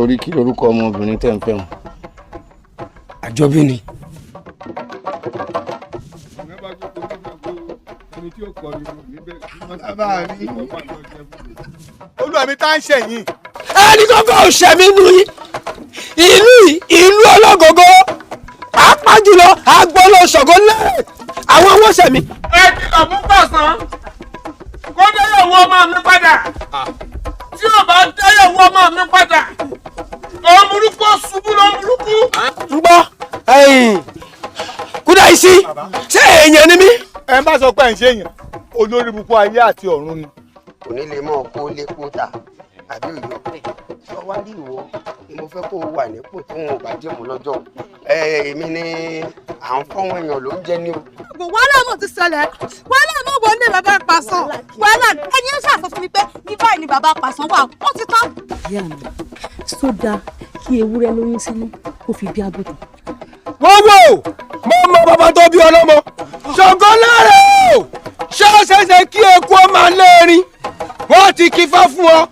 Sórí, kí lorúkọ ọmọbìnrin tẹ́ ń fẹ́ wọn? Àjọbí ni. Bàbá mi, olúwa mi, tá ń ṣẹ̀yìn. Ẹni kọ́kọ́ ò ṣẹ̀mí nù yín. Ìlú yìí, ìlú ọlọ́gọ́gọ́, pàápàá jùlọ agbọ́lọ́ Ṣàngó lẹ́rẹ̀, àwọn owó ṣẹ̀mí. Ẹ kìlọ̀ fún Pàṣán kó déyàwó ọmọ mi padà. Tí ò bá déyàwó ọmọ mi padà, òun burúkú ó ṣubú ló ń burúkú. Ń gbọ́ kúdà yìí sí, ṣé èèyàn ni mí? Ẹ má sọ pé ẹ̀ ń ṣe èèyàn, olórí burúkú ayé àti ọ̀run ni. Kò ní lè mọ kó lépo ta àbí òyò sọ wá rí. Ìwọ ni mo fẹ́ kó o wà nípò tí wọn ò bá dì mú lọ́jọ́. Èmi ni à ń fọ́wọ́n èèyàn ló ń jẹ ní o. Wàhálà mọ̀ ti ṣẹlẹ̀, wàhálà mọ̀ wọlé bàbá Pàṣán. Wàhálà ẹni ó ṣàṣọ fún mi pé ní báyìí ni bàbá Pàṣán wà, ó ti tán. Ìyá mi, sódà kí ewúrẹ́ lóyún sínú kó fi bí àgùntàn. Wọ́n wò mo mọ bàbá tó bí ọlọ́mọ Ṣàngó lára o. Ṣé ó ṣeéṣe kí eku ó máa lérin? Wọ́n ti kí fá fún ọ.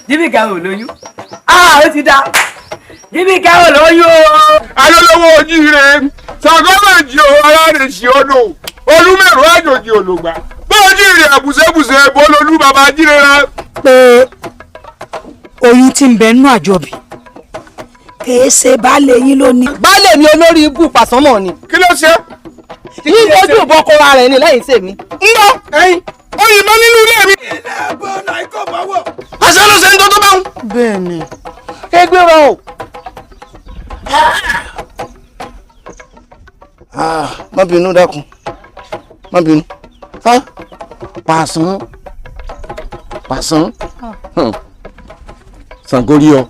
Jíbìkà ò lóyún, ó ti dá, Jíbìkà ò lóyún o. Alólówó ojíire, Ṣàngó máa jí o, ara rẹ̀ ṣe ọdún olúmẹ̀rọ àjòjì olùgbà bó ojíire àbùsẹ̀bùsẹ̀ bọ́lọ́lú bàbá jíire rẹ. Pé oyún tí ń bẹ nínú àjọbí kìí ṣe baálé yín lónìí. Baálé mi, olórí ibú Pàṣánmọ̀ ni. Kí ló ṣe? Yín ojú ìbọn kóra rẹ̀ ni lẹ́yìn tèmi. Ń bọ̀ ẹyin òyìnbó nínú ilé mi. Ilé ẹ̀bùn náà ikọ̀ bá wọ̀. Àṣẹ ló ṣe ń tó tó bá ń. Bẹ́ẹ̀ ni. Ẹgbẹ́ wa o. Má bínú, dákun, má bínú. Pàṣán, Pàṣán, Ṣàngó rí ọ.